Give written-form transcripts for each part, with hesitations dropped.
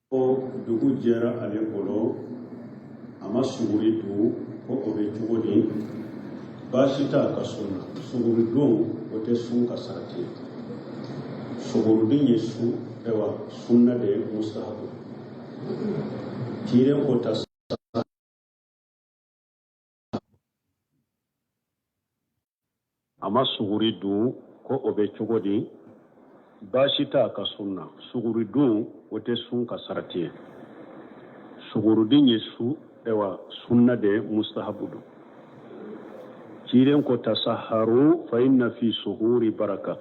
Ko dugu jɛra ale bolo, a ma suguri dun, ko o bɛ cogo di? Baasi t'a ka sun na. Suguri dun, o tɛ sun ka sarati ye. Suguri dun ye sun, ayiwa, sunna de ye, mustahabu. Ciden ko ta a ma suguri dun, ko o bɛ cogo di? Baasi t'a ka sun na. Suguri dun, o tɛ sun ka sarati ye. Suguri dun ye su, ayiwa, sunna de ye, mustahabu don. Ciden ko tasaharu fa inna fi suhuri baraka.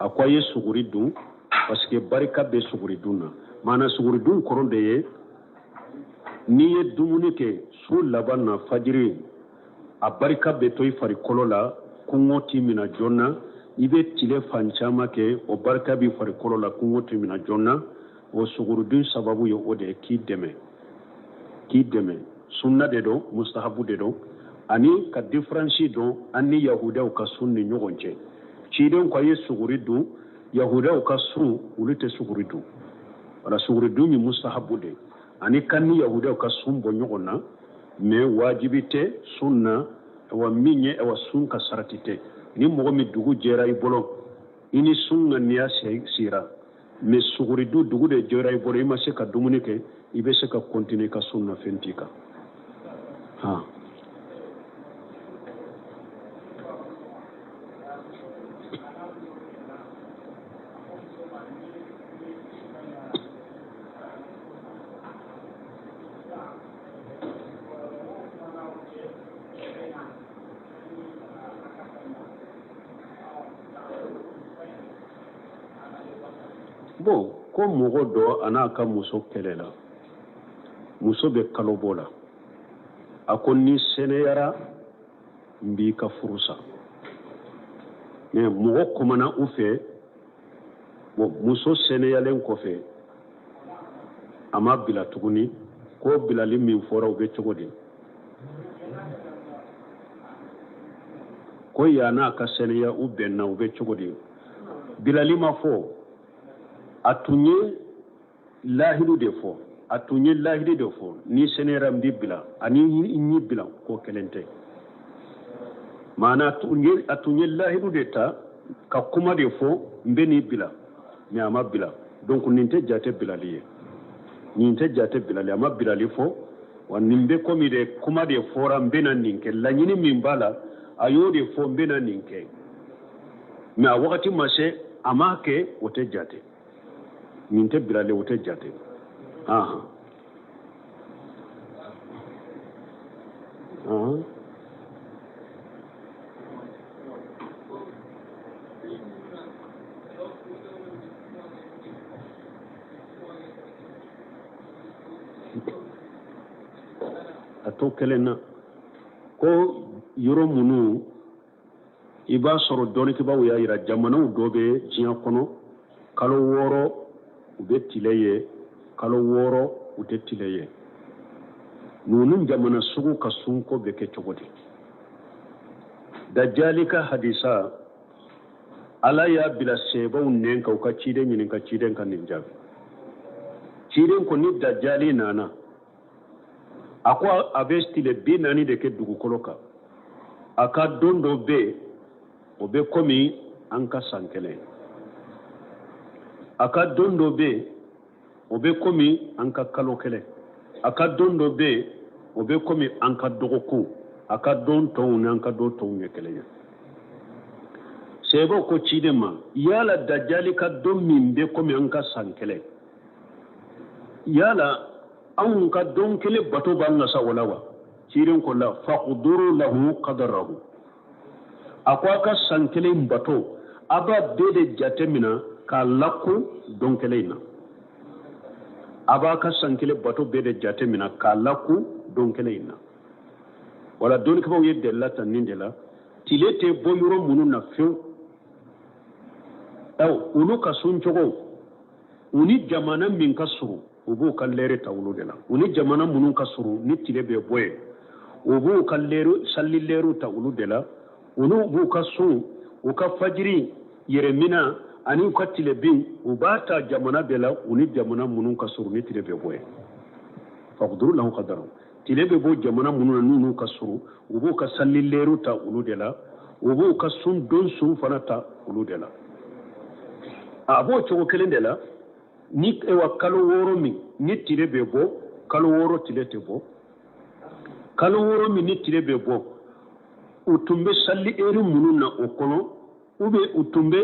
A ko a ye suguri dun parce que barika bɛ suguri dun na. Maana suguri dun kɔrɔ de ye n'i ye dumuni kɛ su laban na, fajiri, a barika bɛ to i farikolo la, kɔngɔ t'i minɛ joona. I bɛ tile fan caman kɛ, o barika b'i farikolo la, kɔngɔ t'i minɛ joona. O sugurudun sababu ye o de ye k'i dɛmɛ, k'i dɛmɛ. Sunna de don, mustahabu de don. Ani ka diferansi don an ni yahudaw ka sun ni ɲɔgɔn cɛ. Ciden ko a ye suguri dun. Yahudaw ka sun, olu tɛ suguri dun. Wala suguri dun ye mustahabu de ye, ani k'an ni yahudaw ka sun bɔ ɲɔgɔn na. Mais wajibi tɛ sun na, wa min ye, awa, sun ka sarati tɛ. Ni mɔgɔ min dugu jɛra i bolo, i ni sun ŋaniya sira, mais suguri dun, dugu de jɛra i bolo, i ma se ka dumuni kɛ, i bɛ se ka continuer ka sun na, fɛn t'i kan. Han, bon, ko mɔgɔ dɔ a n'a ka muso kɛlɛla, muso bɛ kalobɔ la. A ko n'i sɛnɛyara, n b'i ka furu sa. Mais mɔgɔ kumana u fɛ. Bon, muso sɛnɛyalen kɔfɛ, a ma bila tuguni. Ko bilali min fɔra, o bɛ cogo di? Ko yann'a ka sɛnɛya, u bɛnna, o bɛ cogo di? Bilali ma fɔ. A tun ye lahidu de fɔ, a tun ye lahidu de fɔ: n'i sɛnɛyara, n b'i bila. Ani n y'i bila, ko kelen tɛ. Maana a tun ye lahidu de ta ka kuma de fɔ: n bɛ n'i bila. Mais a ma bila. Donc nin tɛ jate bilali ye, nin tɛ jate bilali. A ma bilali fɔ. Wa nin bɛ komi de kuma de fɔra: n bɛna nin kɛ. Laɲini min b'a la, a y'o de fɔ: n bɛna nin kɛ. Mais a wagati ma se, a m'a kɛ, o tɛ jate. Nin tɛ bilali, o tɛ jate. Ahan, ahan. A to kelen na, ko yɔrɔ minnu i b'a sɔrɔ dɔnnikɛbaaw y'a yira, jamanaw dɔ bɛ diɲɛ kɔnɔ, kalo 6 u bɛ tile ye, kalo 6 u tɛ tile ye. Ninnu jamana sugu ka sunko bɛ kɛ cogo di? Dajali ka hadisa, Ala y'a bila sahabaw nɛn kan u ka ciden ɲininka. Ciden ka nin jaabi, ciden ko ni dajali nana, a ko a bɛ tile 40 de kɛ dugukolo kan. A ka don dɔ bɛ yen, o bɛ komi an ka san kelen. A ka don dɔ bɛ yen, o bɛ komi an ka kalo kelen. A ka don dɔ bɛ yen, o bɛ komi an ka dɔgɔkun. A ka don tɔw ni an ka don tɔw ye kelen ye. Sahabaw ko ciden ma: yala dajali ka don min bɛ komi an ka san kelen, yala anw ka don kelen bato b'an ka sa o la wa? Ciden ko la, faqduru lahu qadarahu. A ko a ka san kelen bato, a b'a bɛɛ de jate minɛ k'a lakun don kelen in na. A b'a ka san kelen bato bɛɛ de jate minɛ k'a lakun don kelen in na. Wala dɔnnikɛbaaw ye delila ta nin de la: tile tɛ bɔ yɔrɔ minnu na fewu, olu ka sun cogo, u ni jamana min ka surun, u b'u ka lɛri ta olu de la. U ni jamana minnu ka surun ni tile bɛ bɔ yen, u b'u ka lɛri, sali lɛriw ta olu de la. Olu b'u ka sun, u ka fajiri yɛrɛmina ani u ka tilebin, u b'a ta jamana de la u ni jamana minnu ka surun ni tile bɛ bɔ yen. Faqduru lahu qadarahu, tile bɛ bɔ jamana minnu na n'u ka surun, u b'u ka sali lɛriw ta olu de la, u b'u ka sun don sun fana ta olu de la. A b'o cogo kelen de la ni ewa kalo 6 min ni tile bɛ bɔ, kalo 6 tile tɛ bɔ, kalo 6 min ni tile bɛ bɔ, u tun bɛ sali eri minnu na o kɔnɔ, ou bien u tun bɛ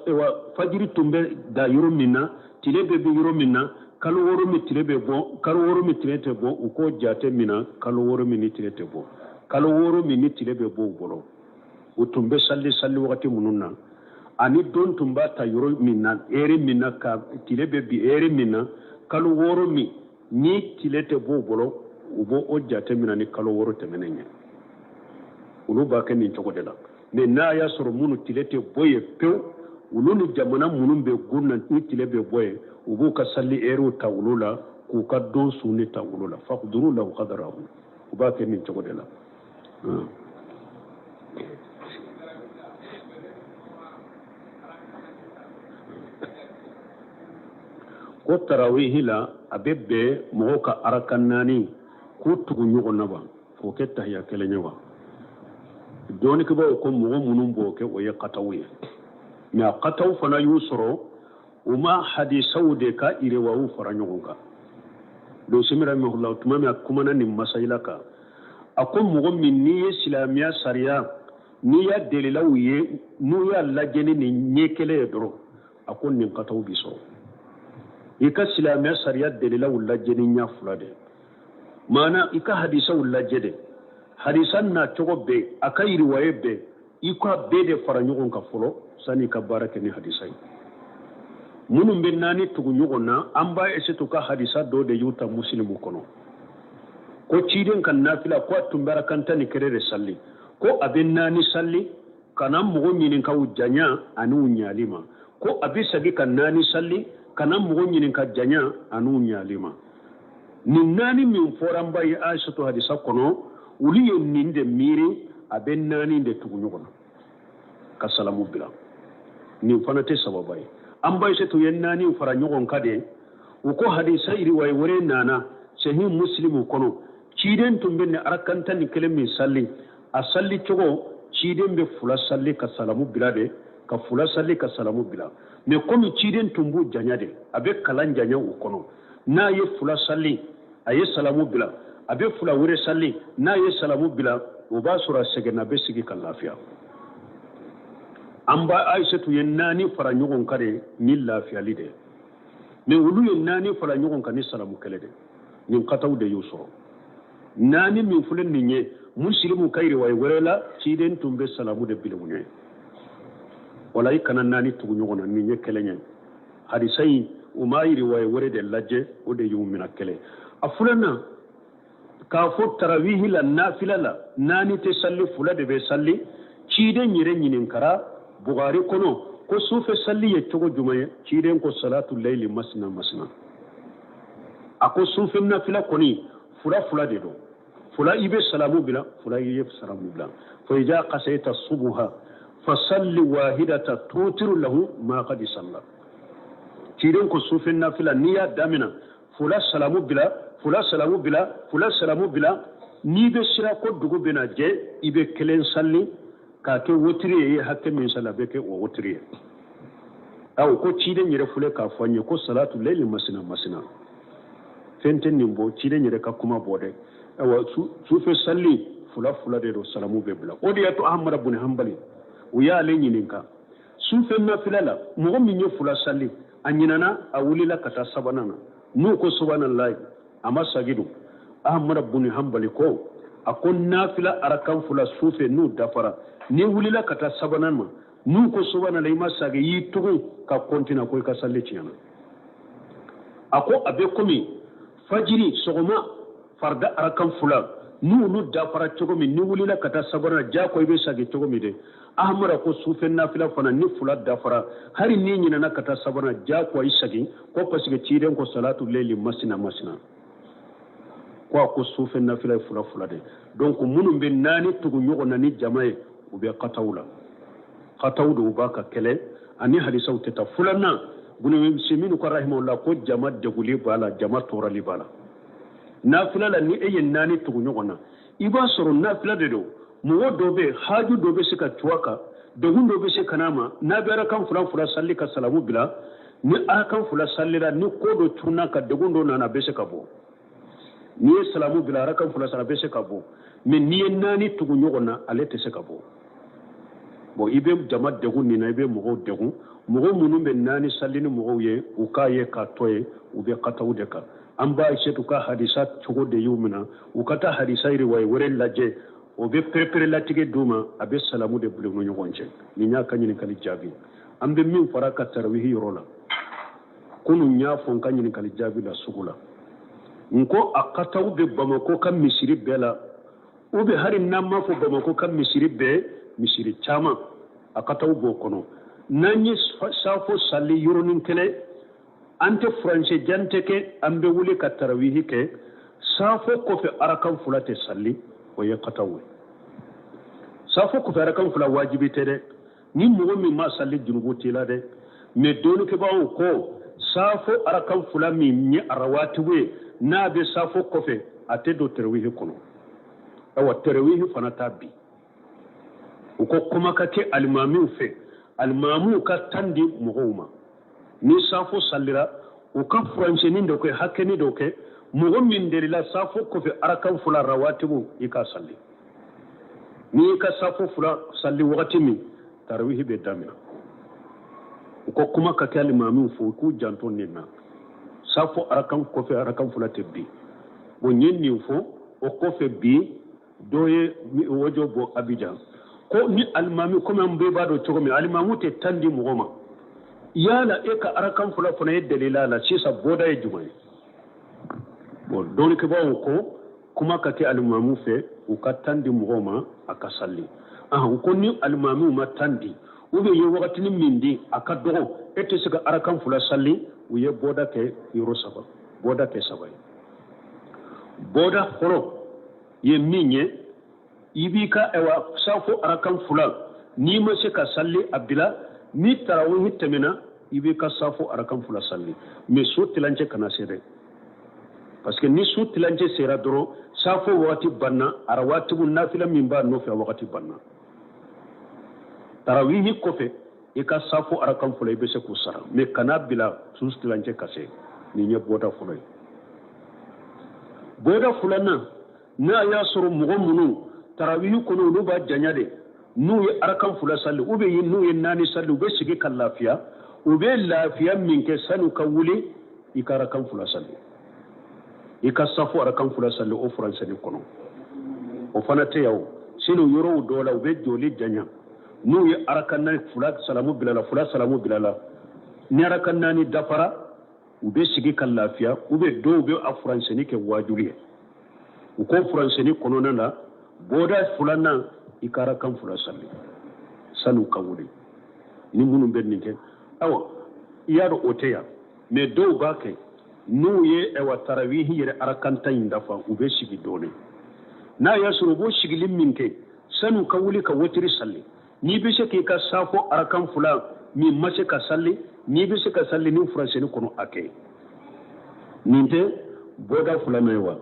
ewa fajiri tun bɛ da yɔrɔ min na, tile bɛ bin yɔrɔ min na, kalo 6 min tile bɛ bɔ, kalo 6 min tile tɛ bɔ, u k'o jate minɛ kalo 6 min ni tile tɛ bɔ, kalo 6 min ni tile bɛ bɔ u bolo, u tun bɛ sali sali wagati minnu na, ani don tun b'a ta yɔrɔ min na, eri min na, ka tile bɛ bin eri min na, kalo 6 min ni tile tɛ bɔ u bolo, u b'o o jate minɛ ni kalo 6 tɛmɛnen ye. Olu b'a kɛ nin cogo de la. Mais n'a y'a sɔrɔ minnu tile tɛ bɔ yen pewu, olu ni jamana minnu bɛ gun na ni tile bɛ bɔ yen, u b'u ka sali ɛriw ta olu la, k'u ka don sunni ta olu la. Faqduru lahu qadarahu, u b'a kɛ nin cogo de la. Ko tarawihi la a bɛ bɛn mɔgɔw ka araka 4 k'u tugu ɲɔgɔn na wa, k'o kɛ tahiya kelen ye wa. Dɔnnikɛbaaw ko mɔgɔ minnu b'o kɛ o ye kataw ye, mais a kataw fana y'u sɔrɔ u ma hadisaw de ka iriwaw fara ɲɔgɔn kan. Don simi rahimahullah tuma min a kumana nin masayila kan, a ko mɔgɔ min n'i ye silamɛya sariya n'i y'a delilaw ye n'u y'a lajɛ ni nin ɲɛ kelen ye dɔrɔn, a ko nin kataw b'i sɔrɔ. I ka silamɛya sariya delilaw lajɛ ni ɲɛ fila de ye, maana i ka hadisaw lajɛ de, hadisa na cogo bɛɛ, a ka yiriwaye bɛɛ, i ka bɛɛ de fara ɲɔgɔn kan fɔlɔ sanni i ka baara kɛ ni hadisa ye. Minnu bɛ 4 tugu ɲɔgɔn na, an b'a essayer to ka hadisa dɔ de y'u ta musilimu kɔnɔ, ko ciden ka nafila ko a tun bɛ arakan 11 de sali, ko a bɛ 4 sali ka na mɔgɔ ɲininka u janya ani u ɲali ma, ko a bɛ segin ka 4 sali ka na mɔgɔ ɲininka janya ani u ɲali ma. Nin 4 min fɔra an ba ye Aisatu hadisa kɔnɔ, olu ye nin de miiri, a bɛ 4 de tugu ɲɔgɔn na ka salamu bila. Nin fana tɛ sababa ye. An ba Aisatu ye 4 fara ɲɔgɔn kan de, u ko hadisa iriwaye wɛrɛ nana sahih muslimu kɔnɔ, ciden tun bɛ nin arakan 11 min sali, a sali cogo ciden bɛ 2 sali ka salamu bila de, ka 2 sali ka salamu bila. Mais komi ciden tun b'u janya de, a bɛ kalan janya u kɔnɔ, n'a ye 2 sali a ye salamu bila, a bɛ 2 wɛrɛ sali n'a ye salamu bila, o b'a sɔrɔ a sɛgɛnna, a bɛ sigi ka lafiya. An ba Aisatu ye 4 fara ɲɔgɔn kan de ni lafiyali de ye, mais olu ye 4 fara ɲɔgɔn kan ni salamu kɛlɛ de. Nin kataw de y'u sɔrɔ. 4 min filɛ nin ye, musilimu ka riwaye wɛrɛ la, ciden tun bɛ salamu de bila u ɲɛ. Wala i kana 4 tugu ɲɔgɔn na, nin ye kelen ye. Hadisa in u ma riwaye wɛrɛ de lajɛ, o de y'u minɛ kɛlɛ. A filanan, k'a fɔ tarawihi la nafila la 4 tɛ sali, 2 de bɛ sali. Ciden yɛrɛ ɲininkara Bukhari kɔnɔ ko sufɛ sali ye cogo jumɛn ye, ciden ko salatu layli masina masina. A ko sufɛ nafila kɔni 2 2 de don, 2 i bɛ salamu bila, 2 i ye salamu bila. Fa iza qasaita subuha fasalli wahidata tutiru lahu ma qad salla. Ciden ko sufɛ nafila n'i y'a daminɛ 2 salamu bila, 2 salamu bila, 2 salamu bila, n'i bɛ sira ko dugu bɛna jɛ, i bɛ kelen sali k'a kɛ wotiri ye, i ye hakɛ min sali a bɛ kɛ o wotiri ye. Aw ko ciden yɛrɛ filɛ k'a fɔ an ye ko salatu layli masina masina, fɛn tɛ nin bɔ, ciden yɛrɛ ka kuma bɔ dɛ. Ayiwa sufɛ sali 2 2 de don, salamu bɛ bila. O de y'a to Ahmad bun Hanbali u y'ale ɲininka sufɛ nafila la, mɔgɔ min ye 2 sali a ɲinana, a wulila ka taa sabanan na, n'u ko subhanallahi a ma sagi don. Ahmad bun Hanbali ko a ko nafila arakan 2 sufɛ n'u dafara, n'i wulila ka taa sabanan ma, n'u ko subhanallahi i ma sagi, i y'i tugun ka kɔntina, ko i ka sali tiɲɛna. A ko a bɛ komi fajiri sɔgɔma farida arakan 2 n'olu dafara cogo min, n'i wulila ka taa sabanan na, diyagoya i bɛ sagi cogo min dɛ. Ahmad ko sufɛ nafila fana ni 2 dafara, hali n'i ɲinɛna ka taa sabanan na, diyagoya i sagi, ko parce que ciden ko salatu layli masina masina, ko a ko sufɛ nafila ye 2 2 de. Donc minnu bɛ 4 tugu ɲɔgɔn na ni jama ye, u bɛ kataw la, kataw de u b'a ka kɛlɛ. Ani hadisaw tɛ taa. Filanan, Bunu Useminu ko rahimahullah ko jama deguli b'a la, jama tɔɔrɔli b'a la. Nafila la, ni e ye naani tugu ɲɔgɔn na, i b'a sɔrɔ nafila de don. Mɔgɔ dɔ bɛ haju dɔ bɛ se ka cun a kan, degun dɔ bɛ se ka n'a ma. N'a bɛ arakan fila fila sali ka salamu bila, ni arakan fila salira, ni ko dɔ cunna ka degun dɔ nana, a bɛ se ka bɔ. N'i ye salamu bila arakan fila sara, a bɛ se ka bɔ. Mais n'i ye naani tugu ɲɔgɔn na, ale tɛ se ka bɔ. Bon, i bɛ jama degun nin na, i bɛ mɔgɔw degun. Mɔgɔ minnu bɛ naani sali ni mɔgɔw ye, u k'a ye k'a to ye, u bɛ kataw de kan. An b'a Ayisetu ka hadisa cogo de y'u minɛ. U ka taa hadisa riwaye wɛrɛ lajɛ, o bɛ pereperelatigɛ d'u ma. A bɛ salamu de bila u ni ɲɔgɔn cɛ. Nin y'a ka ɲininkali jaabi. An bɛ min fara ka tarawihi yɔrɔ la, kunun n y'a fɔ n ka ɲininkali jaabi la sugu la, n ko a kataw bɛ Bamakɔ ka misiri bɛɛ la, ou bien hali n'an m'a fɔ Bamakɔ ka misiri bɛɛ, misiri caman a kataw b'o kɔnɔ. N'an ye safo sali yɔrɔnin kelen, an tɛ furancɛ jan tɛ kɛ, an bɛ wuli ka tarawihi kɛ. Safo kɔfɛ arakan fila tɛ sali, o ye kataw ye. Safo kɔfɛ arakan fila wajibi tɛ dɛ. Ni mɔgɔ min ma sali, junubu t'i la dɛ. Mais dɔnnikɛbaaw ko safo arakan fila min ye arawatibu ye, n'a bɛ safo kɔfɛ, a tɛ don tarawihi kɔnɔ. Awa, tarawihi fana t'a bin. U ko kuma ka kɛ alimamiw fɛ, alimamiw ka temps di mɔgɔw ma. Ni safo salira, u ka furancɛnin dɔ kɛ, hakɛnin dɔ kɛ. Mɔgɔ min delila safo kɔfɛ arakan fila rawatibu, i ka sali. N'i y'i ka safo fila sali wagati min, tarawihi bɛ damina. U ko kuma ka kɛ alimamiw fɛ, u k'u janto nin na. Safo arakan kɔfɛ arakan fila tɛ bin. Bon, n ye nin fɔ. O kɔfɛ, bi dɔ ye audio bɔ Abijan ko ni alimami, komi an bɛɛ b'a dɔn cogo min, alimamu tɛ temps di mɔgɔ ma. Yala e ka arakan fila fana ye dalila la sisan, bɔda ye jumɛn ye? Bon, dɔnnikɛbaaw ko kuma ka kɛ alimamu fɛ, u ka temps di mɔgɔw ma a ka sali. U ko ni alimamiw ma temps di, ou bien ye wagatinin min di, a ka dɔgɔ, e tɛ se ka arakan fila sali, u ye bɔda kɛ yɔrɔ saba, bɔda kɛ saba ye. Bɔda fɔlɔ ye min ye, i b'i ka ayiwa safo arakan fila, n'i ma se ka sali, a bila. Ni tarawihi tɛmɛna, i b'i ka safo arakan fila sali, mais su tilancɛ kana se dɛ, parce que ni su tilancɛ sera dɔrɔn, safo wagati banna, arawatibu nafila min b'a nɔfɛ, a wagati banna. Tarawihi kɔfɛ, i ka safo arakan fila, i bɛ se k'o sara, mais kana bila su tilancɛ ka se. Nin ye bɔda fɔlɔ ye. Bɔda filanan, n'a y'a sɔrɔ mɔgɔ minnu tarawihi kɔnɔ, olu b'a janya de, n'u ye arakan fila sali, ou bien n'u ye naani sali, u bɛ sigi ka lafiya. U bɛ lafiya min kɛ sani u ka wuli, i ka arakan fila sali, i ka safo arakan fila sali o furancɛni kɔnɔ. O fana tɛ yan o. Sinon yɔrɔw dɔw la, u bɛ jɔli janya. N'u ye arakan naani fila salamu bilala, fila salamu bilala, ni arakan naani dafara, u bɛ sigi ka lafiya. U bɛ dɔw bɛ a furancɛni kɛ waajuli ye. U ko furancɛni kɔnɔna na, bɔda filanan, i ka arakan fila sali sani u ka wuli. Ni minnu bɛ nin kɛ, awa, i y'a dɔn o tɛ yan, mais dɔw b'a kɛ. N'u ye ayiwa tarawihi yɛrɛ arakan tan in dafa, u bɛ sigi dɔɔnin. N'a y'a sɔrɔ u b'o sigili min kɛ sani u ka wuli ka wotiri sali, n'i bɛ se k'i ka safo arakan fila min ma se ka sali, n'i bɛ se ka sali ni furancɛni kɔnɔ, a kɛ. Nin tɛ bɔda filanan ye wa?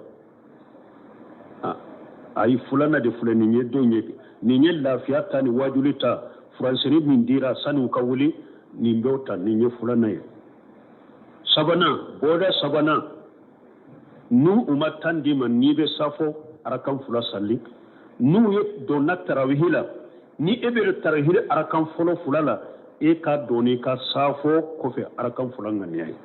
Ayi, filanan de filɛ nin ye. Don ye nin ye lafiya ta ni wajuli ta, furancɛni min dira sani u ka wuli, nin bɛɛ ta, nin ye filanan ye. Sabanan, bɔda sabanan, n'u u ma temps d'i ma, n'i bɛ safo arakan fila sali, n'u ye donna tarawihi la, ni e bɛ tarawihi arakan fɔlɔ fila la, e ka don n'i ka safo kɔfɛ arakan fila ŋaniya ye.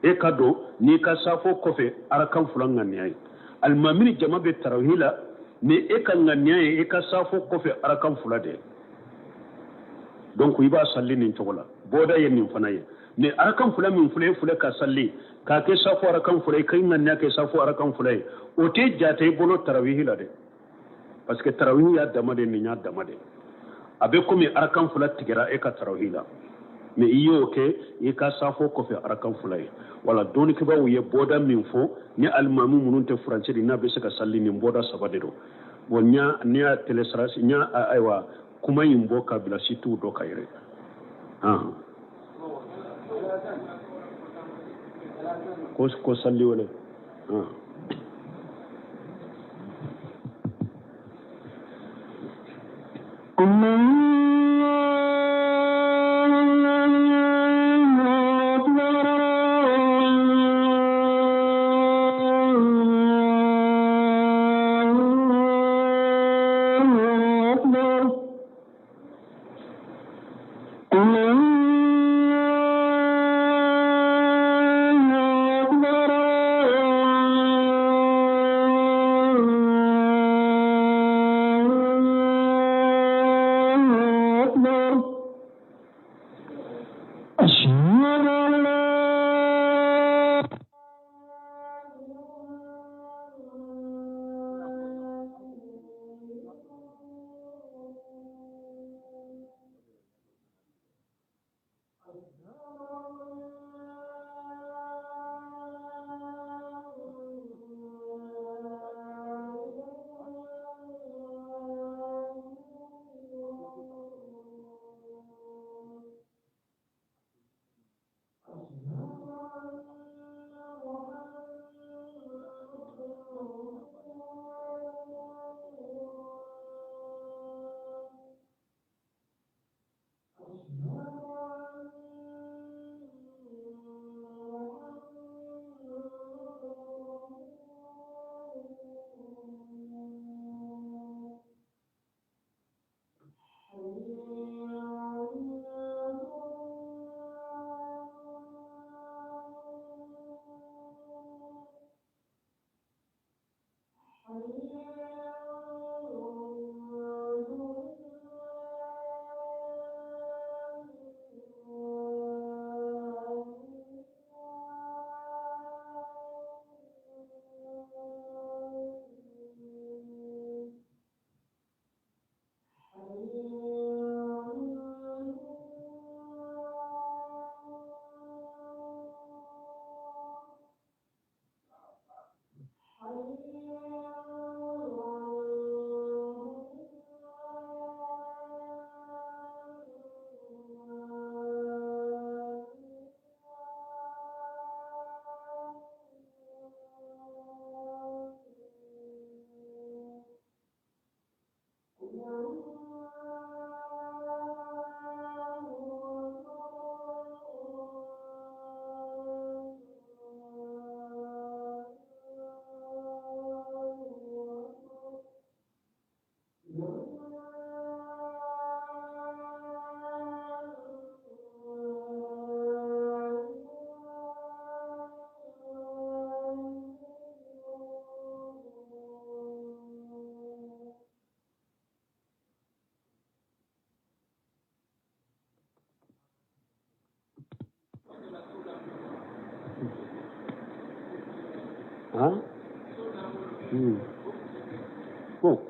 E ka don n'i ka safo kɔfɛ arakan fila ŋaniya ye. Alimami ni jama bɛ tarawihi la, ni e ka ŋaniya ye e ka safo kɔfɛ arakan fila de ye. Donc i b'a sali nin cogo la. Bɔda ye nin fana ye. Mais arakan fila min filɛ, e filɛ ka sali k'a kɛ safo arakan fila ye, ka i ŋaniya kɛ safo arakan fila ye, o tɛ jate i bolo tarawihi la dɛ, parce que tarawihi y'a dama de, nin y'a dama de. A bɛ komi arakan fila tigɛra e ka tarawihi la, mais i y'o kɛ i ka safo kɔfɛ arakan fila ye. Wala dɔnnikɛbaaw ye bɔda min fɔ, ni alimami minnu tɛ furancɛ di, n'a bɛ se ka sali, nin bɔda saba de don. Bon, n y'a ne y'a télécharge, n y'a ayiwa kuma in bɔ ka bila site dɔ kan yɛrɛ. Ko sali wele.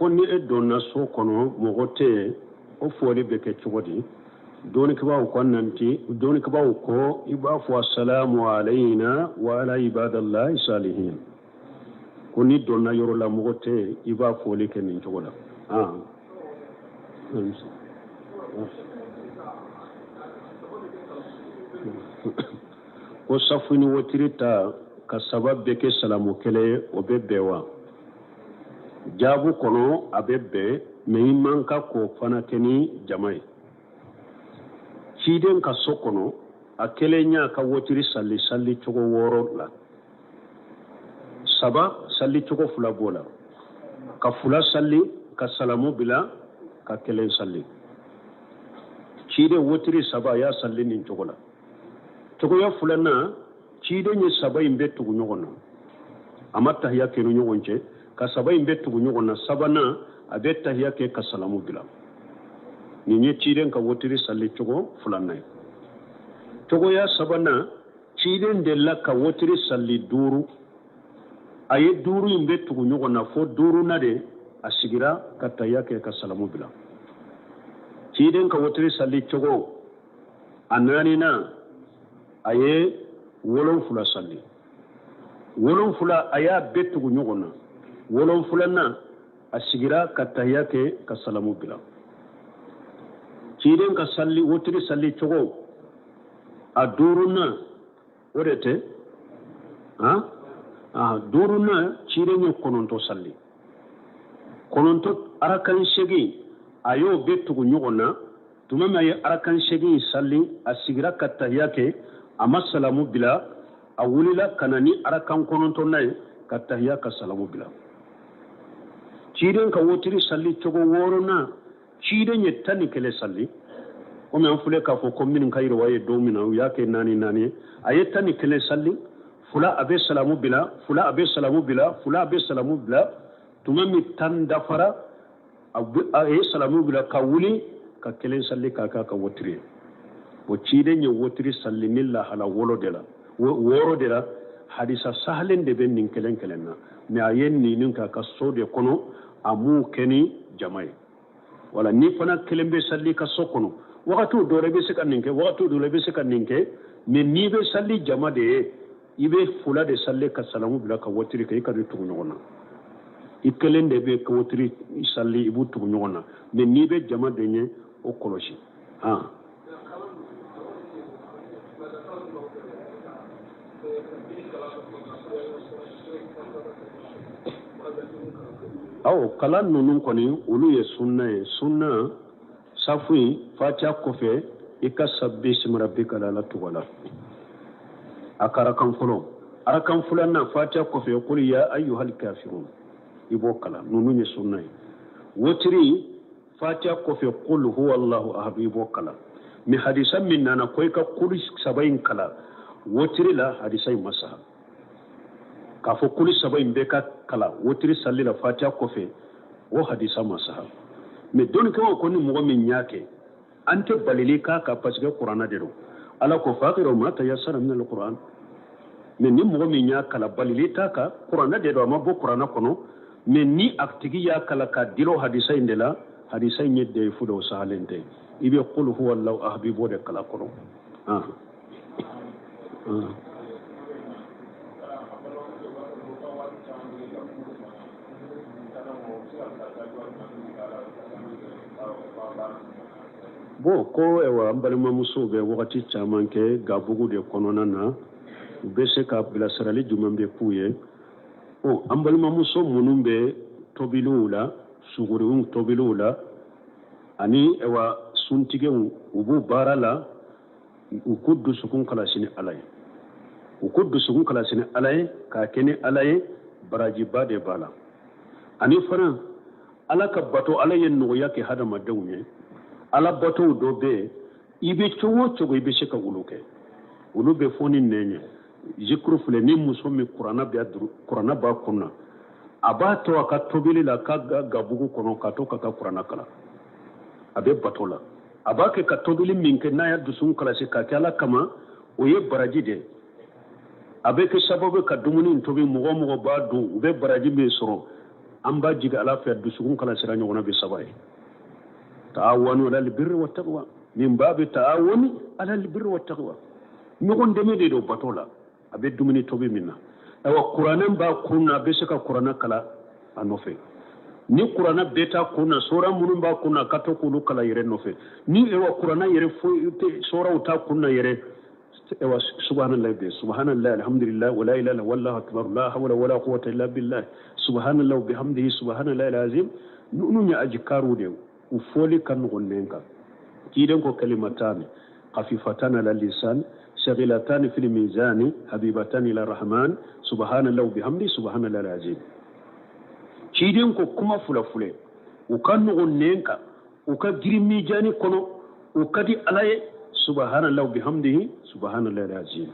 Ko ni e donna so kɔnɔ mɔgɔ tɛ yen, o fɔli bɛ kɛ cogo di? Dɔnnikɛbaaw ko nanti, dɔnnikɛbaaw ko i b'a fɔ assalamu alayna wa ala ibadallahi salihin. Ko ni donna yɔrɔ la mɔgɔ tɛ yen, i b'a fɔli kɛ nin cogo la. Ko safu ni wotiri ta ka saba bɛɛ kɛ salamu kelen ye, o bɛ bɛn wa? Jaabu kɔnɔ a bɛ bɛn, mɛ i man ka k'o fana kɛ ni jama ye. Ciden ka so kɔnɔ, a kelen y'a ka wotiri sali sali cogo 6 la. 3 sali cogo 2 b'o la. Ka 2 sali, ka salamu bila, ka 1 sali. Ciden wotiri 3 a y'a sali nin cogo la. Cogoya filanan, ciden ye 3 in bɛɛ tugu ɲɔgɔn na. A ma tahiya kɛ ni ɲɔgɔn cɛ, ka 3 in bɛɛ tugu ɲɔgɔn na. Sabanan, a bɛ tahiya kɛ ka salamu bila. Nin ye ciden ka wotiri sali cogo filanan ye. Cogoya sabanan, ciden delila ka wotiri sali 5. A ye 5 in bɛɛ tugu ɲɔgɔn na fo 5nan de a sigira ka tahiya kɛ ka salamu bila. Ciden ka wotiri sali cogo a 4nan, a ye 7 sali. 7 a y'a bɛɛ tugu ɲɔgɔn na. 7nan a sigira ka tahiya kɛ ka salamu bila. Ciden ka sali wotiri sali cogo A duurunan o de tɛ han, a duurunan ciden ye 9 salli, 9 arakan 8 a y'o bɛɛ tugu ɲɔgɔn na. Tuma min a ye arakan 8 salli, a sigira ka tahiya kɛ, a ma salamu bila, a wulila ka na ni arakan 9nan ye ka tahiya ka salamu bila. Ciden ka wotiri salli cogo wɔɔrɔnan, ciden ye 11 salli. Komi an filɛ k'a fɔ ko minnu ka yiriwa ye don min na u y'a kɛ naani naani ye, a ye 11 salli, 2 a bɛ salamu bila, 2 a bɛ salamu bila, 2 a bɛ salamu bila. Tuma min 10 dafara, a ye salamu bila ka wuli ka 1 salli k'a k'a ka wotiri ye. O ciden ye wotiri salli ni lahala wɔɔrɔ de la, wɔɔrɔ de la. Hadisa sahalen de bɛ nin kelen kelen na, mais a ye nin k'a ka so de kɔnɔ, a m'u kɛ ni jama ye. Wala ni fana kelen bɛ salli ka so kɔnɔ, wagatiw dɔ la i bɛ se ka nin kɛ, wagatiw dɔ la i bɛ se ka nin kɛ, mais n'i bɛ salli jama de ye, i bɛ 2 de salli ka salamu bila ka wotiri kɛ, i ka tugu ɲɔgɔn na. I kelen de bɛ wotiri salli, i b'u tugu ɲɔgɔn na, mais n'i bɛ jama de ɲɛ, o kɔlɔsi. Han. Awɔ, kalan ninnu kɔni olu ye sunna ye. Sunna safu in fatiha kɔfɛ i ka sabbi ismi rabbika ala tugu a la. A ka arakan fɔlɔ, arakan filanan fatiha kɔfɛ qul ya ayyuhal kafirun i b'o kalan. Ninnu ye sunna ye. Wotiri fatiha kɔfɛ qul huwa allahu ahad i b'o kalan. Mais hadisa min nana ko i ka kulu 3 in kalan wotiri la, hadisa in ma saha. K'a fɔ kulu 3 in bɛɛ ka kalan wotiri salli la fatiha kɔfɛ, o hadisa ma saha. Mais dɔnnikɛlaw ko ni mɔgɔ min y'a kɛ, an tɛ balili k'a kan parce que kuranna de don. Ala ko faqra'u ma tayassara min al-Qur'an. Mais ni mɔgɔ min y'a kalan, balili t'a kan, kuranna de don, a ma bɔ kuranna kɔnɔ. Mais ni a tigi y'a kalan ka dilo hadisa in de la, hadisa in ye dayifu de, o sahalen tɛ. I bɛ qul huwa allahu ahad i b'o de kalan kɔnɔ. Bon, ko ayiwa an balimamusow bɛ wagati caman kɛ gabugu de kɔnɔna na, u bɛ se ka bilasirali jumɛn bɛ k'u ye? Ɔ, an balimamuso minnu bɛ tobiliw la, suguriw tobiliw la, ani ayiwa suntigɛw, u b'u baara la, u k'u dusukun kalasi ni Ala ye. U k'u dusukun kalasi ni Ala ye, k'a kɛ ni Ala ye, barajiba de b'a la. Ani fana Ala ka bato, Ala ye nɔgɔya kɛ hadamadenw ye. Ala batow dɔ bɛ yen, i bɛ cogo o cogo i bɛ se ka olu kɛ. Olu bɛ fɔ ni nɛn ye. Zikuru filɛ, ni muso min kuranna bɛ duru, kuranna b'a kun na, a b'a to a ka tobili la, ka gabugu kɔnɔ, ka to k'a ka kuranna kalan. A bɛ bato la. A b'a kɛ ka tobili min kɛ, n'a y'a dusukun kalasi k'a kɛ Ala kama, o ye baraji de ye. A bɛ kɛ sababu ka dumuni tobi, mɔgɔ o mɔgɔ b'a dun, u bɛ baraji min sɔrɔ, an b'a jigin Ala fɛ, dusukun kalasira ɲɔgɔnna bɛ 3 ye. Ta'awanu alal birri wat taqwa, min babi ta'awuni alal birri wat taqwa. Ɲɔgɔn dɛmɛ de don bato la. A bɛ dumuni tobi min na, ayiwa kuranɛ b'a kun na, a bɛ se ka kuranɛ kalan a nɔfɛ. Ni kuranɛ bɛɛ t'a kun na, sora minnu b'a kun na, ka to k'olu kalan yɛrɛ nɔfɛ. Ni ayiwa kuranɛ yɛrɛ foyi tɛ, soraw t'a kun na yɛrɛ, ayiwa subhanallah bɛ, subhanallah, alhamdulillah, wala ilaha illa wallahu akbar, la hawla wala quwwata illa billah, subhanallah bihamdihi, subhanallah alazim. Ninnu ye ajikaru de ye, u fɔli ka nɔgɔn nɛn kan. Ciden ko kalimatani khafifatani ala lisan, sagilatani fil mizani, habibatani ila rahman, subhanallah bihamdi, subhanallah alazim. Ciden ko kuma fila filɛ, u ka nɔgɔn nɛn kan, u ka girin mijani kɔnɔ, u ka di Ala ye, subhanallah bihamdihi, subhanallah alazim.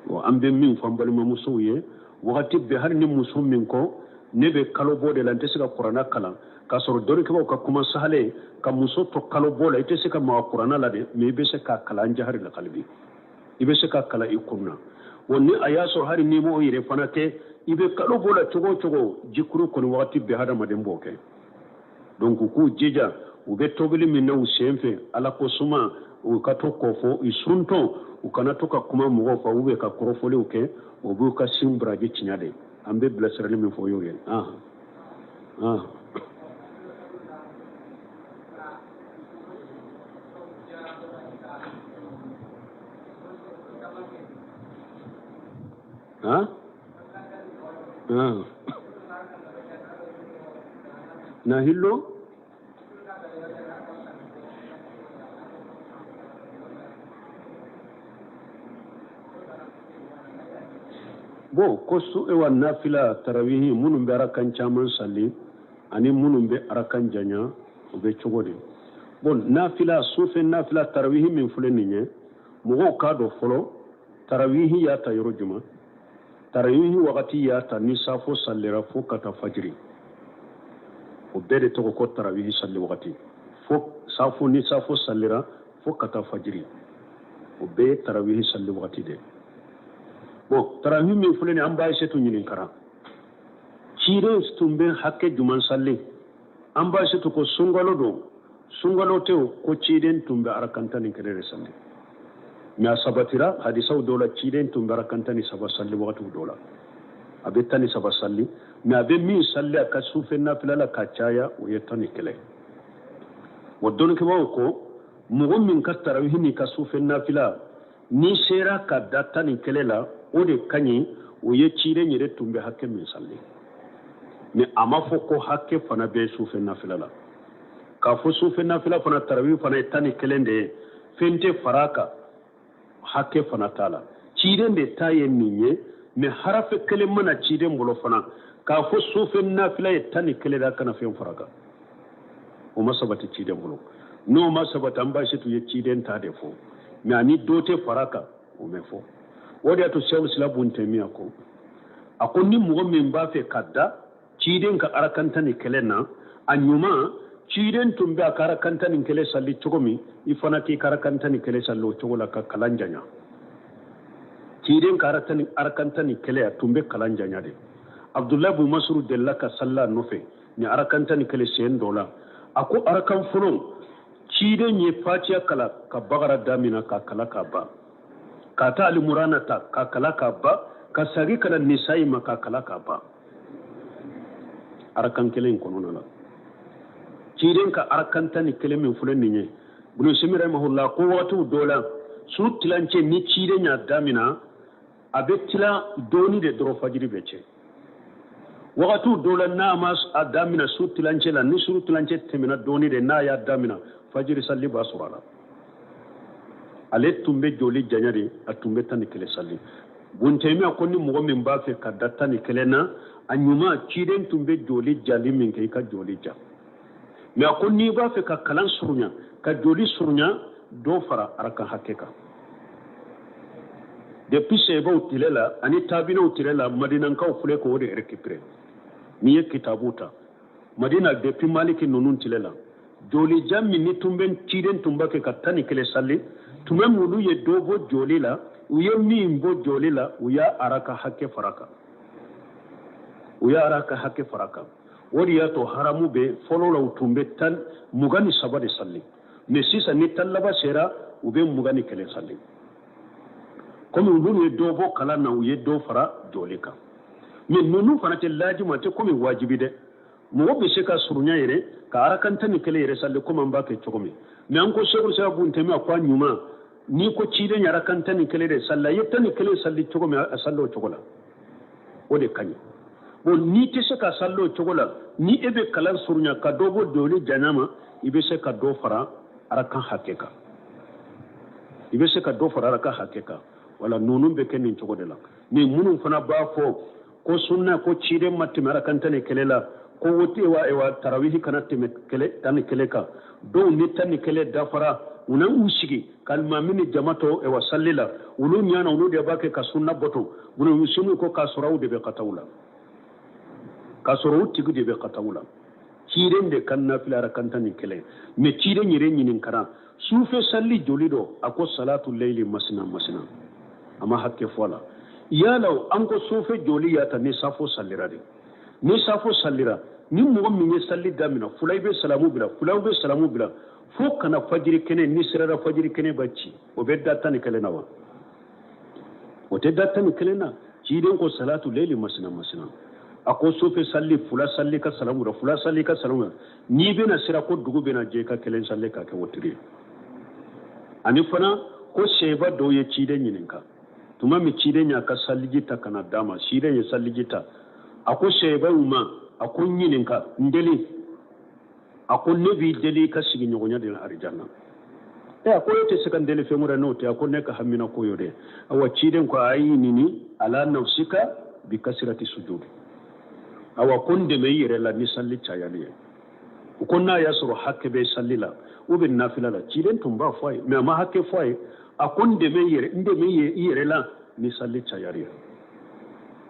Wa an bɛ min fɔ an balimamusow ye wagati bɛɛ, hali ni muso min ko ne bɛ kalo bɔ de la, n tɛ se ka kuranna kalan, k'a sɔrɔ dɔnnikɛbaaw ka kuma sahalen ka muso to kalo bɔ la, i tɛ se ka maga kuranna la dɛ, mais i bɛ se k'a kalan jahari la kalibi, i bɛ se k'a kalan i kun na. Wa ni a y'a sɔrɔ hali n'i m'o yɛrɛ fana kɛ, i bɛ kalo bɔ la cogo o cogo, jikuru kɔni wagati bɛɛ hadamaden b'o kɛ. Donc u k'u jija, u bɛ tobili min na u sen fɛ, Ala ko suma, u ka to k'o fɔ, u suntɔn, u kana to ka kuma mɔgɔw fɛ, u bɛ ka kɔrɔfɔliw kɛ, o b'u ka sin baraji tiɲɛ de. An bɛ bilasirali min fɔ o y'o ye. Han han na hillo. Bon, ko su ewa nafila tarawihi, minnu bɛ arakan caman sali ani minnu bɛ arakan janya, o bɛ cogo di? Bon, nafila, sufɛ nafila tarawihi min filɛ nin ye, mɔgɔw k'a dɔn fɔlɔ tarawihi y'a ta yɔrɔ jumɛn. Tarawihi wagati y'a ta ni safo salira fo ka taa fajiri, o bɛɛ de tɔgɔ ko tarawihi sali wagati. Fo safo, ni safo salira fo ka taa fajiri, o bɛɛ ye tarawihi sali wagati de. Bon, tarawihi min filɛ nin, an ba Ayisetu ɲininkara ciden tun bɛ hakɛ jumɛn sali? An ba Ayisetu ko sunkalo don, sunkalo tɛ o, ko ciden tun bɛ arakan 11 de sali. Mais a sabatira hadisaw dɔw la, ciden tun bɛ arakan 13 sali wagatiw dɔw la, a bɛ 13 sali. Mais a bɛ min sali a ka sufɛ nafila la ka caya, o ye 11. Wa dɔnnikɛbaaw ko mɔgɔ min ka tarawihi n'i ka sufɛ nafila n'i sera ka da 11 la, o de ka ɲi. O ye ciden yɛrɛ tun bɛ hakɛ min sali. Mais a ma fɔ ko hakɛ fana bɛ sufɛ nafila la, k'a fɔ sufɛ nafila fana tarawihi fana ye 11 de ye, fɛn tɛ fara a kan, hakɛ fana t'a la. Ciden de ta ye nin ye. Mais harafe kelen mana ciden bolo fana k'a fɔ sufɛ nafila ye 11 de, a kana fɛn fara a kan, o ma sabati ciden bolo. N'o ma sabati, an ba Ayisetu ye ciden ta de fɔ, mais ani dɔ tɛ fara a kan, o mɛ fɔ. O de y'a to Sɛku Islam Bun Tɛmiya ko, a ko ni mɔgɔ min b'a fɛ ka da ciden ka arakan 11 na, a ɲuman, ciden tun bɛ a ka arakan 11 sali cogo min, i fana k'i ka arakan 11 sali o cogo la, ka kalan janya. Ciden ka arakan 11, a tun bɛ kalan janya de. Abdulayi bun Masuru delila ka sali a nɔfɛ ni arakan 11 sen dɔ la. A ko arakan fɔlɔ, ciden ye Fatiya kala ka Bagara damina ka kala ka ban, ka taa Alimurana ta ka kala ka ban, ka sagi ka na Nisayi ma ka kala ka ban, arakan kelen in kɔnɔna la. Ciden ka arakan 11 min filɛ nin ye, Bunu Simi rahimahullah ko wagatiw dɔ la, su tilancɛ, ni ciden y'a damina, a bɛ tila dɔɔni de dɔrɔn, fajiri bɛ cɛ. Wagatiw dɔw la, n'a ma a damina su tilancɛ la, ni su tilancɛ tɛmɛna dɔɔni de, n'a y'a damina, fajiri sali b'a sɔrɔ a la. Ale tun bɛ joli janya de, a tun bɛ 11 sali. Bun Tɛmiya ko ni mɔgɔ min b'a fɛ ka da 11 na, a ɲuman, ciden tun bɛ joli jali min kɛ, i ka joli ja. Mais a ko n'i b'a fɛ ka kalan surunya, ka joli surunya, dɔ fara arakan hakɛ kan. Depuis sebaw tile la ani tabinaw tile la, Madinankaw filɛ k'o de récupérer. N'i ye kitabu ta Madina, depuis Maliki ninnu tile la, jolijan min ni tun bɛ ciden tun b'a kɛ ka 11 sali, tuma min olu ye dɔ bɔ joli la, u ye min bɔ joli la, u y'a araka hakɛ fara kan, u y'a araka hakɛ fara kan. O de y'a to haramu bɛ fɔlɔ la, u tun bɛ 23 de sali. Mais sisan, ni tan laban sera, u bɛ 21 sali. Komi olu ye dɔ bɔ kalan na, u ye dɔ fara joli kan. Mais ninnu fana tɛ lajima, tɛ komi wajibi dɛ. Mɔgɔ bɛ se ka surunya yɛrɛ ka arakan 11 yɛrɛ sali, komi an b'a kɛ cogo min. Mais an ko Sɛku Islam Bun Tɛmiya ko a ɲuman, n'i ko ciden ye arakan 11 de sali, a ye 11 sali cogo min, a sali o cogo la, o de ka ɲi. Bon, n'i tɛ se ka sali o cogo la, ni e bɛ kalan surunya ka dɔ bɔ joli janya ma, i bɛ se ka dɔ fara arakan hakɛ kan, i bɛ se ka dɔ fara arakan hakɛ kan. Wala ninnu bɛ kɛ nin cogo de la. Ni minnu fana b'a fɔ ko sunna, ko ciden ma tɛmɛ arakan 11 la, ko wote wa ewa tarawihi kana tɛmɛ 11 kan, dɔw ni 11 dafara, u na u sigi ka alimami ni jama to ewa sali la, olu ɲana olu de b'a kɛ ka sunna bato. Bunu sunu ko k'a sɔrɔ aw de bɛ kataw la, k'a sɔrɔ u tigi de bɛ kataw la. Ciden de ka nafila arakan 11. Mais ciden yɛrɛ ɲininkara sufɛ sali joli dɔ, a ko salatu leyli masina masina, a ma hakɛ fɔ a la. Yala an ko sufɛ joli y'a ta ni safo salira de? Ni safo salira, ni mɔgɔ min ye sali damina, fula i bɛ salamu bila, fula bɛ salamu bila fo kana fajiri kɛnɛ, ni sirara fajiri kɛnɛ ba ci, o bɛ da 11 na wa? O tɛ da 11 na. Ciden ko salatu leyli masina masina, a ko sufɛ sali fula sali ka salamu bila, fula sali ka salamu bila, n'i bɛna sira ko dugu bɛna jɛ, i ka kelen sali ka kɛ wotiri ye. Ani fana ko seba dɔw ye ciden ɲininka. Tuma min ciden y'a ka saliji ta ka na d'a ma, ciden ye saliji ta, a ko sahabaw ma, a ko n ɲininka, n deli, a ko ne b'i deli i ka sigiɲɔgɔnya de la arijanna. E a ko e tɛ se ka n deli fɛn wɛrɛ n'o tɛ, a ko ne ka hamina ko y'o de. Awa ciden ko a'inni ala nafsika bi kasirati sujudi. Awa ko n dɛmɛ i yɛrɛ la ni sali cayali ye. U ko n'a y'a sɔrɔ hakɛ bɛ sali la ou bien nafila la, ciden tun b'a fɔ a ye, mais a ma hakɛ fɔ a ye. A ko n dɛmɛ yɛrɛ, n dɛmɛ i yɛrɛ la ni sali cayali ye.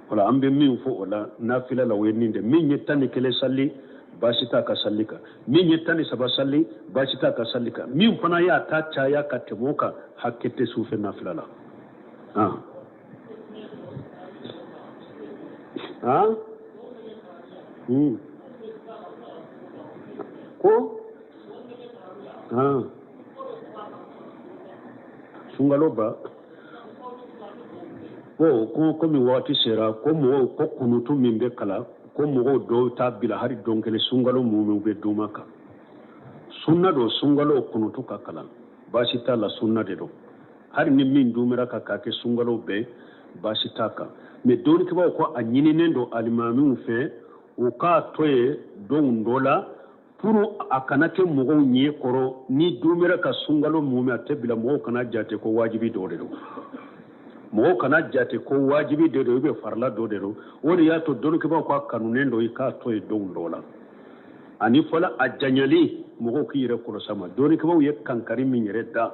Wala an bɛ min fɔ o la nafila la, o ye nin de. Min ye 11 sali, baasi t'a ka sali kan. Min ye 13 sali, baasi t'a ka sali kan. Min fana y'a ta caya ka tɛmɛ o kan, hakɛ tɛ sufɛ nafila la. Ko sunkalo ba ko ko komi waati sera, ko mɔgɔw ko kunutu min bɛ kalan, ko mɔgɔw dɔw t'a bila hali don kelen sunkalo mun bɛ d'u kan. Sunna don sunkalo kunutu ka kalan, baasi t'a la, sunna de don. Hali ni min dumira ka k'a kɛ sunkalo bɛɛ, baasi t'a kan. Mais dɔnnikɛbaaw ko a ɲininen don alimamiw fɛ u k'a to yen don dɔ la pour a kana kɛ mɔgɔw ɲɛ kɔrɔ. Ni dumira ka sunkalo mun a tɛ bila, mɔgɔw kana jate ko wajibi dɔ de don, mɔgɔw kana jate ko wajibi de don, i bɛ farila dɔ de don. O de y'a to dɔnnikɛbaaw ka kanunen don i k'a to yen don dɔ la. Ani fɔlɔ a janyali, mɔgɔw k'i yɛrɛ kɔlɔsi a ma. Dɔnnikɛbaaw ye kankari min yɛrɛ da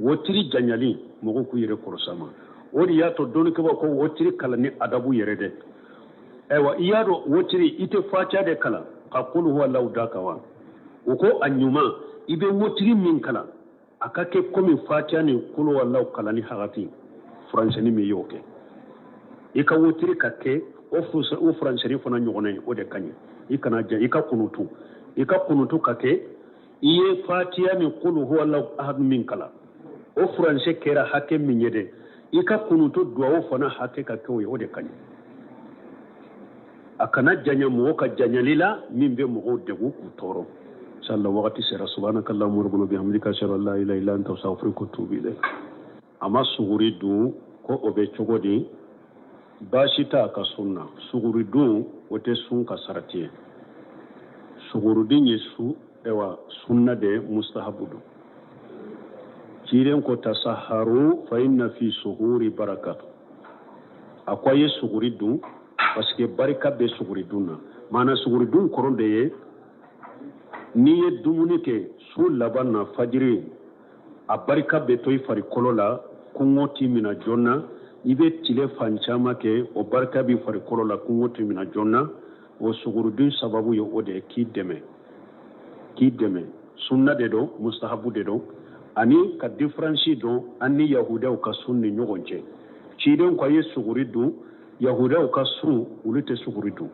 wotiri janyali, mɔgɔw k'u yɛrɛ kɔlɔsi a ma. O de y'a to dɔnnikɛbaaw ko wotiri kalan ni adabu yɛrɛ dɛ. Ayiwa, i y'a dɔn wotiri i tɛ fatiya de kalan ka kulu huwa lahu da kan wa? O ko a ɲuman, i bɛ wotiri min kalan a ka kɛ komi fatiya ni kulu huwa lahu kalan ni hakati furancɛni min y'o kɛ, i ka wotiri ka kɛ o furancɛni fana ɲɔgɔnna ye, o de ka ɲi. I kana jan, i ka kunutu, i ka kunutu ka kɛ i ye fatiya ni kulu huwa lahu ahad min kalan, o furancɛ kɛra hakɛ min ye dɛ, i ka kunutu duwawu fana hakɛ ka kɛ o ye, o de ka ɲi. A kana janya mɔgɔ ka janyali la min bɛ mɔgɔw degun k'u tɔɔrɔ. Inshallah wagati sera. Subhanakallahumma rabbana bihamdika ashhadu an la ilaha illa anta astaghfiruka wa atubu ilayk. A ma suguri dun ko o bɛ cogo di? Baasi t'a ka sun na. Suguri dun o tɛ sun ka sarati ye. Sugurudun ye su ewa sunna de, mustahabu don. Ciden ko tasaharu fa inna fi suhuri baraka. A ko a ye suguri dun parce que barika bɛ suguri dun na. Maana suguri dun kɔrɔ de ye n'i ye dumuni kɛ su laban na fajiri, a barika bɛ to i farikolo la, kɔngɔ t'i minɛ joona. I bɛ tile fan caman kɛ, o barika b'i farikolo la, kɔngɔ t'i minɛ joona. O sugurudun sababu ye o de ye k'i dɛmɛ, k'i dɛmɛ. Sunna de don, mustahabu de don. Ani ka différence dɔn an ni yahudaw ka sun ni ɲɔgɔn cɛ. Ciden ko a ye suguri dun, yahudaw ka sun olu tɛ suguri dun.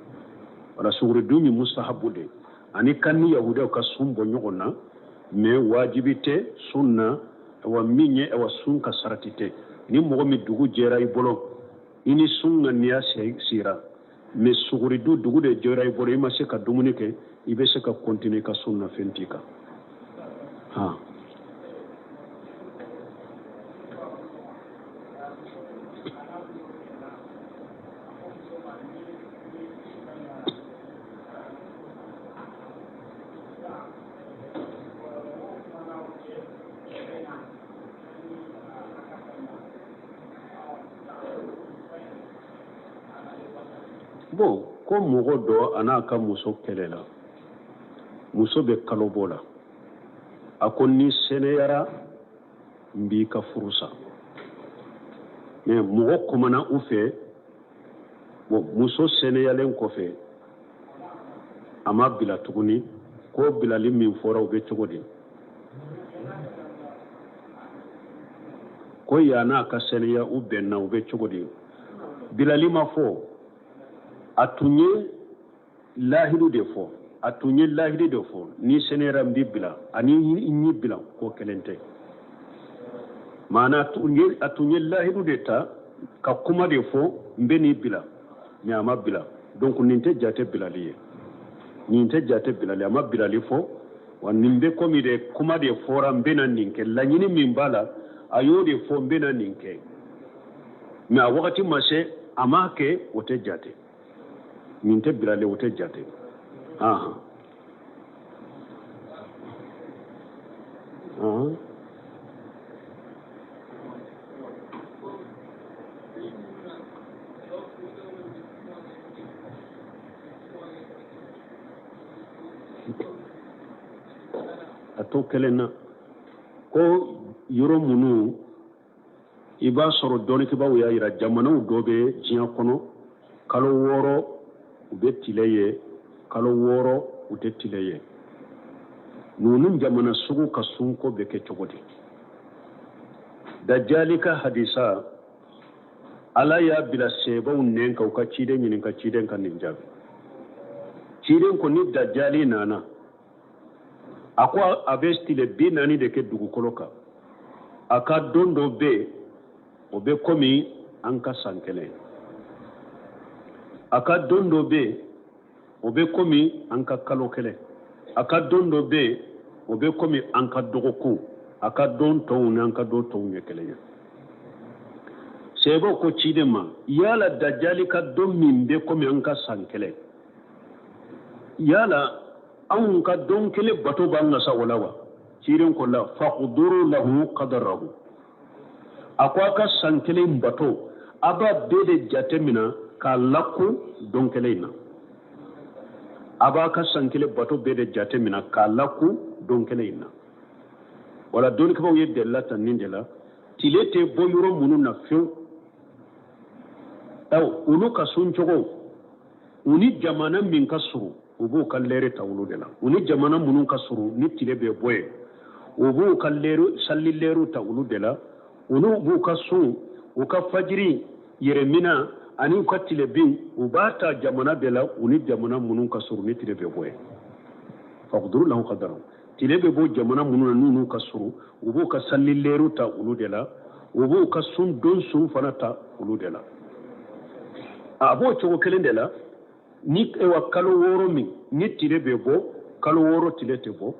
Wala suguri dun ye mustahabu de ye. Ani kan ni yahudaw ka sun bɔ ɲɔgɔn na, mais wajibi tɛ sun na. Wa min ye awa sun ka sarati tɛ. Ni mɔgɔ min dugu jɛra i bolo, i ni sun ŋaniya sira, mais suguri dun dugu de jɛra i bolo, i ma se ka dumuni kɛ, i bɛ se ka continuer ka sun na, fɛn t'i kan. Han. Bon, ko mɔgɔ dɔ a n'a ka muso kɛlɛla, muso bɛ kalo bɔ la, a ko ni sɛnɛyara n b'i ka furu sa. Mais mɔgɔ kumana u fɛ, bon, muso sɛnɛyalen kɔfɛ a ma bila tuguni. Ko bilali min fɔra, o bɛ cogo di? Ko yann'a ka sɛnɛya u bɛnna, u bɛ cogo di? Bilali ma fɔ, a tun ye lahidu de fɔ, a tun ye lahidu de fɔ, ni sɛnɛyara n b'i bila, ani n y'i bila ko kelen tɛ. Maana a tun ye lahidu de ta ka kuma de fɔ, n bɛ n'i bila, mais a ma bila. Donc nin tɛ jate bilali ye, nin tɛ jate bilali, a ma bilali fɔ. Wa nin bɛ komi de kuma de fɔra, n bɛna nin kɛ, laɲini min b'a la a y'o de fɔ, n bɛna nin kɛ. Mais a wagati ma se, a m'a kɛ, o tɛ jate. Nin tɛ bilalen, o tɛ jate. Ahan, ahan. A to kelen na ko yɔrɔ minnu i b'a sɔrɔ dɔnnikɛbaaw y'a yira, jamanaw dɔ bɛ diɲɛ kɔnɔ, kalo 6 u bɛ tile ye, kalo 6 u tɛ tile ye. Ninnu jamana sugu ka sunko bɛ kɛ cogo di? Dajali ka hadisa, Ala y'a bila sebaw nɛn kan u ka ciden ɲininka, ciden ka nin jaabi. Ciden ko ni dajali nana, a ko a bɛ tile 40 de kɛ dugukolo kan. A ka don dɔ bɛ yen, o bɛ komi an ka san kelen. A ka don dɔ bɛ yen, o bɛ komi an ka kalo kelen. A ka don dɔ bɛ yen, o bɛ komi an ka dɔgɔkun. A ka don tɔw ni an ka don tɔw ye kelen ye. Sebaw ko ciden ma, yala dajali ka don min bɛ komi an ka san kelen, yala anw ka don kelen bato b'an ka sa o la wa? Ciden ko la, faqduru lahu qadarahu. A ko a ka san kelen bato, a b'a bɛɛ de jate minɛ k'a lakun don kelen in na. A b'a ka san kelen bato bɛɛ de jate minɛ k'a lakun don kelen in na. Wala dɔnnikɛbaaw ye delila ta nin de la, tile tɛ bɔ yɔrɔ minnu na fewu, olu ka sun cogo, u ni jamana min ka surun, u b'u ka lɛri ta olu de la. U ni jamana minnu ka surun ni tile bɛ bɔ yen, u b'u ka lɛri, sali lɛriw ta olu de la. Olu b'u ka sun, u ka fajiri yɛrɛmina ani u ka tilebin, u b'a ta jamana de la, u ni jamana minnu ka surun ni tile bɛ bɔ yen. Faqduru lahu qadarahu. Tile bɛ bɔ jamana minnu na n'u ka surun, u b'u ka sali lɛriw ta olu de la, u b'u ka sun don sun fana ta olu de la. A b'o cogo kelen de la ni ewa kalo 6 min ni tile bɛ bɔ, kalo 6 tile tɛ bɔ,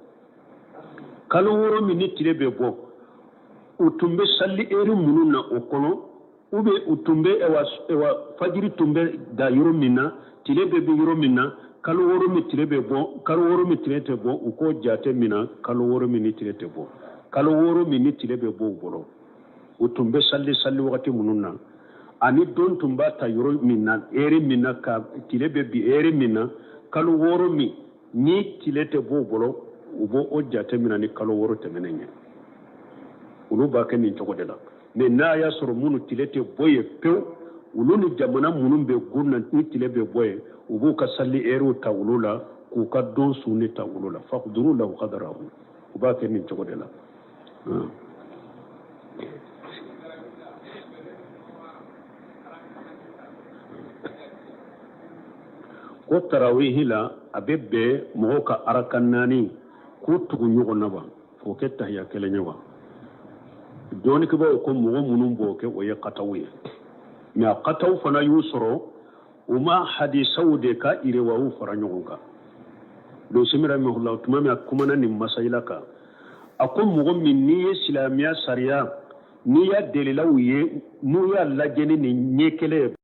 kalo 6 min ni tile bɛ bɔ, u tun bɛ sali eri minnu na o kɔnɔ, u bɛ u tun bɛ ewa ewa fajiri tun bɛ da yɔrɔ min na, tile bɛ bɔ yɔrɔ min na, kalo 6 min tile bɛ bɔ, kalo 6 min tile tɛ bɔ, u k'o jate minɛ kalo 6 min ni tile tɛ bɔ, kalo 6 min ni tile bɛ bɔ u bolo, u tun bɛ sali sali wagati minnu na, ani don tun b'a ta yɔrɔ min na, eri min na, ka tile bɛ bin eri min na, kalo 6 min ni tile tɛ bɔ u bolo, u b'o o jate minɛ ni kalo 6 tɛmɛnen ye. Olu b'a kɛ nin cogo de la. Mais n'a y'a sɔrɔ minnu tile tɛ bɔ yen pewu, olu ni jamana minnu bɛ gun na ni tile bɛ bɔ yen, u b'u ka sali ɛriw ta olu la, k'u ka don sunni ta olu la. Faqduru lahu qadarahu. U b'a kɛ nin cogo de la. Ko tarawihi la, a bɛ bɛn mɔgɔw ka araka 4 k'u tugu ɲɔgɔn na wa, k'o kɛ tahiya kelen ye wa? Dɔnnikɛbaaw ko mɔgɔ minnu b'o kɛ, o ye kataw ye. Mais a kataw fana y'u sɔrɔ, u ma hadisaw de ka iriwaw fara ɲɔgɔn kan. Dosimi rahimahullah, tuma min a kumana nin masayila kan, a ko mɔgɔ min n'i ye silamɛya sariya, n'i y'a delilaw ye, n'u y'a lajɛ ni nin ɲɛ kelen ye.